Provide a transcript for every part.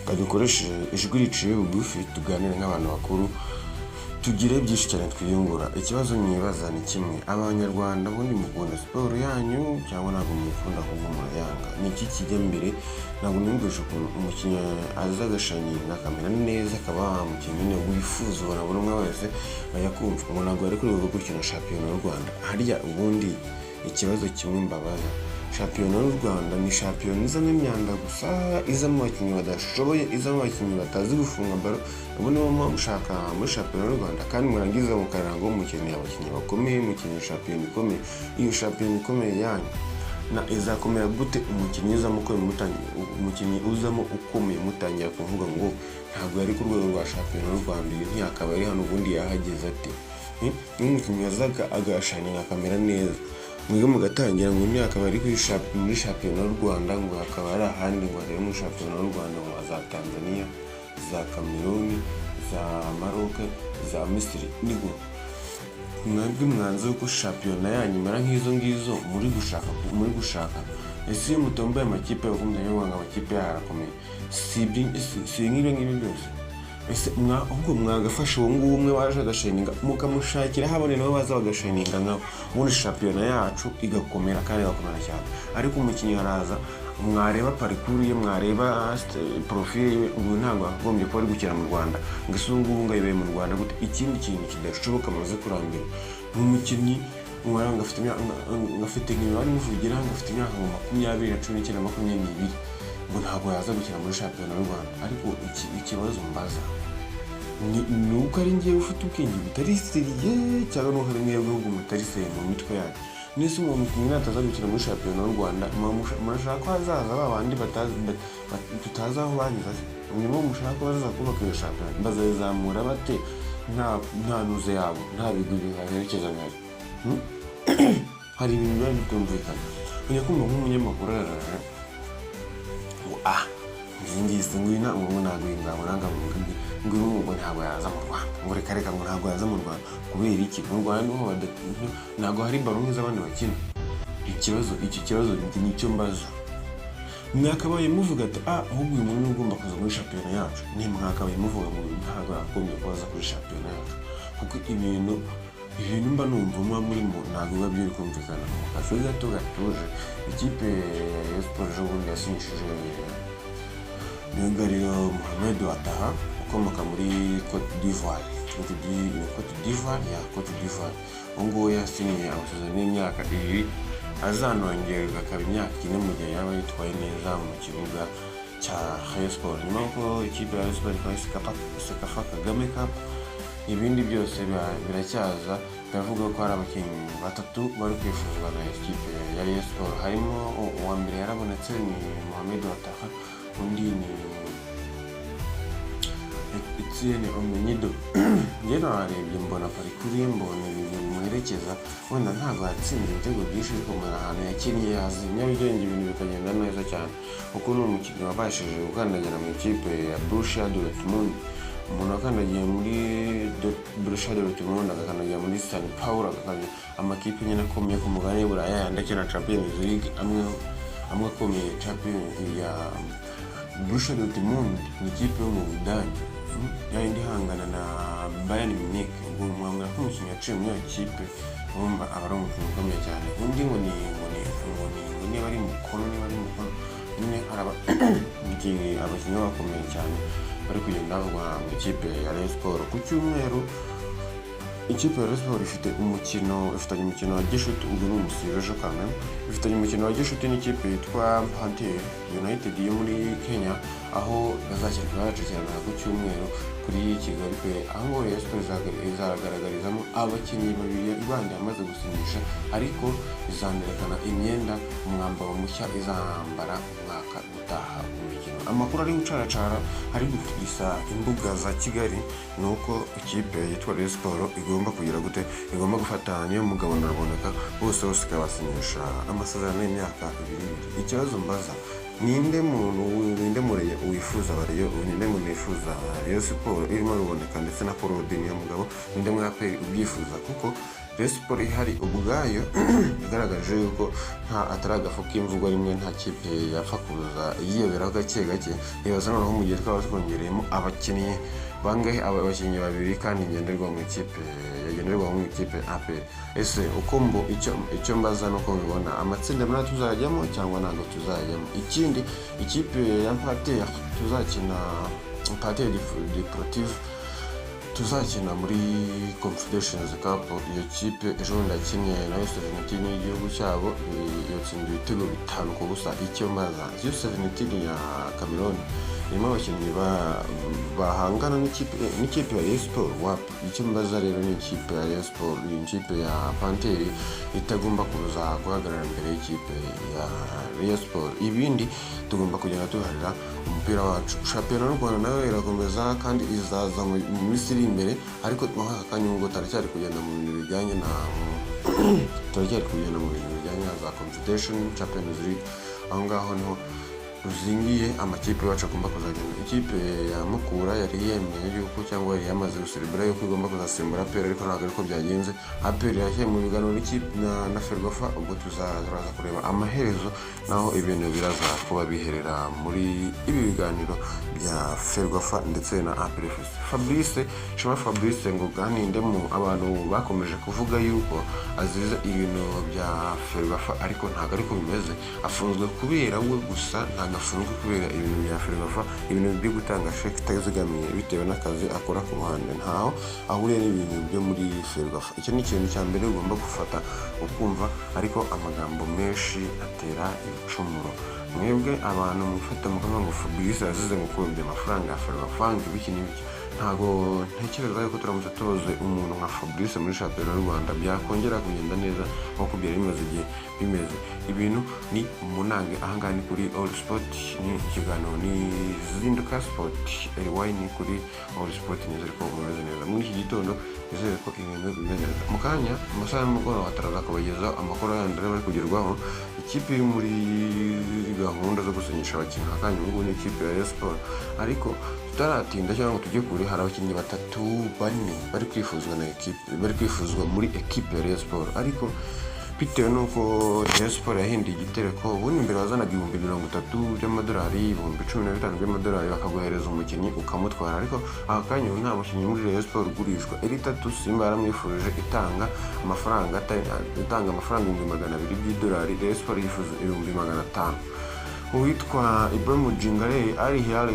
Kadukoreshe ijwi riciye bugufi, tuganire nk'abantu bakuru, tugire byinshi cyane twiyungura. Ikibazo mwibaza ni kimwe: Abanyarwanda ubundi mukunda siporo yanyu cyangwa ntabwo muyikunda, ahubwo murayanga? Ni iki kijya mbere? Ntabwo niyumvisha ukuntu umukinnyi aza agashininga, akamera neza, akaba wa mukinnyi nyine wifuza, ubona buri umwe wese bajya kumva ngo ntabwo yari kuri rwego rwo gukina shampiyona y'u Rwanda. Harya ubundi ikibazo kimwe mbabaza: shampiyona y'u Rwanda ni shampiyona izamo imyanda gusa, izamo abakinnyi badashoboye, izamo abakinnyi batazi gufunga ballon. Ubu nibo muba mushaka muri shampiyona y'u Rwanda, kandi murangiza mukaranga ngo mukeneye abakinnyi bakomeye, mukeneye shampiyona ikomeye. Iyo shampiyona ikomeye yanyu na izakomera gute umukinnyi uzamo ukomeye mutangiye, umukinnyi uzamo ukomeye mutangira kuvuga ngo ntabwo yari ku rwego rwa shampiyona y'u Rwanda, uyu ntiyakaba ari hano, ubundi yahageze ate? N'umukinnyi yazaga agashininga akamera neza, mwebwe mugatangira ngo ntiyakaba ari muri shampiyona y'u Rwanda, ngo hakaba ari ahandi, ngo arebe muri shampiyona y'u Rwanda, ngo za Tanzania, za Cameroon, za Maroc, za Misiri. Nibwo mwebwe mwanze ko shampiyona yanyu imera nk'izo ngizo muri gushaka. Ese iyo mutomboye amakipe, bakumva ngo amakipe yayo arakomeye, si nk'ibyo ngibyo byose? Ese ahubwo mwagafasha uwo nguwo umwe waje agashininga, mukamushakira aho abone nabo baza bagashininga nkawe, ubundi shampiyona yacu igakomera kandi igakomera cyane. Ariko umukinnyi araza, mwareba parcours ye, mwareba profile ye, ubu ntabwo yakagombye kuba ari gukina mu Rwanda, ngo ese ubu ngubu ngo ayibereye mu Rwanda gute? Ikindi kintu kidashoboka amaze kurambira ni umukinnyi ngo afite ngo afite imibare imuvugira, ngo afite imyaka ngo 20 na 19, 22, ngo ntabwo yaza gukina muri shampiyona y'u Rwanda. Ariko ikibazo mbaza ni uko ari njyewe ufite ubwenge butari sérieux, cyangwa nuko ari mwebwe ahubwo mutari sérieux mu mitwe yanyu? Nese uwo mukinnyi nataza gukina muri shampiyona y'u Rwanda, murashaka ko hazaza ba bandi tutazi aho banyuze se? Nibo mushaka ko bazaza kubaka iyo shampiyona? Bazayizamura bate nta nuze yabo, nta bigwi bihaherekeza bihari? Hari ibintu biba bitumvikana. Ujya kumva nk'umunyamakuru araje ngo ah, ngiyi ngiyi se, nguyu ngo ntabwo iyi ngabo nanga ngo uyu ngo ntabwo yaza mu Rwanda, ngo reka reka, ngo ntabwo yaza mu Rwanda. Kubera iki? Mu Rwanda niho ntabwo hari ballon nk'iz'abandi bakina. Ikibazo, iki kibazo nicyo mbaza: mwakabaye muvuga ati ah, ahubwo uyu muntu niwe ugomba kuza muri shampiyona yacu. Ni mwakabaye muvuga ngo ntabwo yakagombye kuba aza kuri shampiyona yacu, kuko ibintu mba numva muba murimo ntabwo biba biri kumvikana. Mu kazi gato gatuje, ikipe ya Rayon Sports ejo bundi yasinyishije myugariro Mohamed Wataha ukomoka muri Cote d'Ivoire. Cote d'Ivoire, ya Cote d'Ivoire. Ubu ngubu yasinyiye amasezerano y'imyaka 2, azanongerwa akaba imyaka 4 mu gihe yaba yitwaye neza mu kibuga cya Rayon Sports. Nyuma y'uko ikipe ya Rayon Sports itwaye CECAFA Kagame Cup, ibindi byose biracyaza. Biravuga ko hari abakinnyi batatu bari kwifuzwa na ikipe ya Rayon Sports. Harimo uwa mbere yarabonetse, ni Mohamed Wataha, undi ni Etienne Omenyido. Njye narebye mbona parcours ye, mbona ibintu bimuherekeza. Wenda ntabwo yatsinze ibitego byinshi, ariko mbona ahantu yakinnye yazi Nyarugenge, ibintu bikagenda neza cyane, kuko ni umukinnyi wabashije gukandagira mu ikipe ya Borussia Dortmund. Umuntu wakandagiye muri Borussia Dortmund, agakandagira muri San Paulo, agakandagira amakipe nyine akomeye ku mugabane w'Uburayi yandi akina Champions League, amwe amwe akomeye. Champions ya Borussia Dortmund ni ikipe yo mu Budage, yayindi ihangana na Bayern Munich. Ubwo mwambwira ko umukinnyi yaciye muri iyo kipe, urumva aba ari umukinnyi ukomeye cyane. Undi ngo ni ngo niba ari mukono nyine, araba abakinnyi bakomeye cyane bari kugenda bavugwa mu ikipe ya Rayon Sports. Ku cyumweru ikipe ya Rayon Sports ifite umukino, ifitanye umukino wa gishuti. Ubwo ni umusibo ejo kameme, ifitanye umukino wa gishuti n'ikipe yitwa Panthère United yo muri Kenya, aho bazakirwa bacakirana ku cyumweru kuri Kigali pe, aho ngo Rayon Sports izagaragarizamo abakinnyi babiri bandi yamaze gusinyisha, ariko izanerekana imyenda, umwambaro mushya izambara umwaka utaha mu mikino. Amakuru ari gucaracara, ari gutigisa imbuga za Kigali, ni uko ikipe yitwa Rayon Sports igomba kugira gute? Igomba gufata niyo mugabo na Ruboneka, bose bose ikabasinyisha amasezerano y'imyaka ibiri ibiri. Ikibazo mbaza: ninde muntu, ninde mureye wifuza Rayon, ninde muntu wifuza Rayon Sports irimo Ruboneka ndetse na Claude Niyo Mugabo? Ninde muri APR ubyifuza? Kuko Rayon Sport ihari ubwayo igaragaje yuko nta atari agafu k'imvugo rimwe, nta kipe yapfa kuza yiyoberaho gake gake. Ibaza noneho mu gihe twaba twongereyemo abakinnyi bangahe, aba bakinnyi babiri kandi ngenderwaho mu ikipe, yagenderwaho mu ikipe APR. Ese uko mbo icyo mbaza nuko mubibona, amatsinda muri tuzajyamo cyangwa ntabwo tuzajyamo? Ikindi, ikipe ya Panthère tuzakina, Panthère Deportive tuzakina muri Confederations Cup, iyo kipe ejo bundi yakinnye na U17 y'igihugu cyabo, yatsinda ibitego 5-0. Icyo mbaza, U17 ya Cameroon irimo abakinnyi bahangana n'ikipe ya Rayon Sport? Wapi. Icyo mbaza rero ni ikipe ya Rayon Sport, ni ikipe ya Panthère itagomba kuza guhagarara imbere y'ikipe ya Rayon Sport. Ibindi tugomba kugenda tuharira umupira wacu. Shampiyona y'u Rwanda nayo irakomeza kandi izaza mu minsi iri imbere, ariko muri aka kanya ubwo turacyari kugenda mu bintu bijyanye na za Confederation Champions League. Aho ngaho niho ruzingiye, amakipe yacu agomba kuzagenda. Ikipe ya Mukura yari yemeye yuko, cyangwa yari yamaze guserebura yuko igomba kuzasimbura APR, ariko ntabwo ariko byagenze. APR yashyira mu biganiro n'ikipe na Ferwafa. Ubwo turaza kureba amaherezo naho ibintu biraza kuba biherera muri ibi biganiro bya Ferwafa ndetse na APR FC. Fabrice Shema, Fabrice ngo ganindemo, abantu bakomeje kuvuga yuko azize ibintu bya Ferwafa, ariko ntabwo ariko bimeze. Afunzwe kubera we gusa, ntabwo afunzwe kubera ibintu bya Ferwafa. Ibintu byo gutanga sheke itazigamiye bitewe n'akazi akora ku ruhande ntaho ahuriye n'ibintu byo muri Ferwafa. Icyo ni ikintu cya mbere ugomba gufata ukumva, ariko amagambo menshi atera ibicumuro. Mwebwe abantu mwifata mukavuga ngo Fabrice yazize ngo kuyobya amafaranga ya Ferwafa, ngo ibiki n'ibiki, ntabwo ntekereza yuko turamutse tubuze umuntu nka Fabrice muri shampiyona y'u Rwanda byakongera kugenda neza nk'uko byari bimaze igihe bimeze. Ibintu ni umunange. Ahangaha ni kuri All Sport, ni ikiganiro ni Zinduka Sport, LY ni kuri All Sport. Nizere ko mumeze neza muri iki gitondo, nizere ko ibintu bimeze neza. Mu kanya, mu masaha y'umugoroba, turaza kubagezaho amakuru yandi ari kugerwaho. Ikipe iri muri gahunda zo gusinyisha abakinnyi akanya ubu ngubu ni ikipe ya Rayon Sport, ariko tutaratinda cyangwa ngo tujye kure, hari abakinnyi batatu bane bari kwifuzwa na ekipe, bari kwifuzwa muri ekipe ya Rayon Sport. Ariko bitewe n'uko Rayon Sport yahinduye igitereko, ubundi mbere wazanaga 30,000 by'amadolari, 15,000 by'amadolari, bakaguhereza umukinnyi ukamutwara, ariko aka kanya ubu nta mukinnyi muri Rayon Sport ugurishwa. Eritatu Simba yaramwifuje, itanga amafaranga 200,000 by'idolari, Rayon Sport yifuza 500,000. Uwitwa Ibrahim Jingare ari Hilal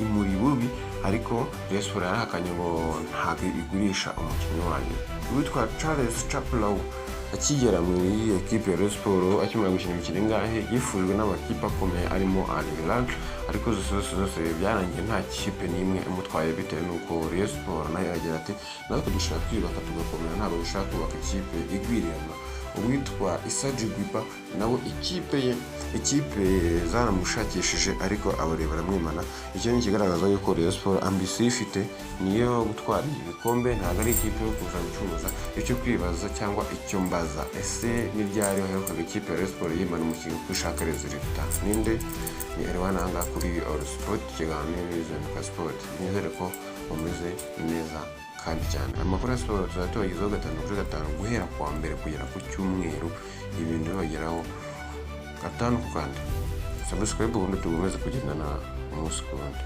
imuri bubi, ariko Rayon Sport yarahakanye ngo ntabwo igurisha umukinnyi wayo. Uwitwa Charles Chaplot akigera muri ekipe ya Rayon Sport, akimara gukina imikino ingahe, yifujwe n'amakipe akomeye arimo Al Hilal, ariko zose zose zose byarangiye nta kipe n'imwe imutwaye, bitewe n'uko Rayon Sport nayo agira ati: "Natwe dushaka kwiyubaka tugakomera, ntabwo dushaka kubaka ikipe igwirirana." Uwitwa Issa Jigwiba nawe ikipe ye, ikipe zaramushakishije, ariko abareba baramwimana. Icyo ni ikigaragaza yuko Rayon Sport ambition ifite niyo gutwara ibikombe, ntabwo ari ikipe yo kuza gucuruza. Icyo kwibaza cyangwa icyo mbaza, ese ni ryari waherukaga ikipe ya Rayon Sport yimana umukinnyi kuko ishaka résultat? Ninde ni Erwan ahangaha kuri All Sport, ikiganiro Zinduka Sport. Nizere ko mumeze neza kandi cyane. Amakuru ya siporo tuzajya tubagezaho 5 kuri 5 guhera ku wa mbere kugera ku cyumweru, ibintu bibageraho gatanu ku kandi. Subscribe, ubundi tugomeze kugendana umunsi ku wundi.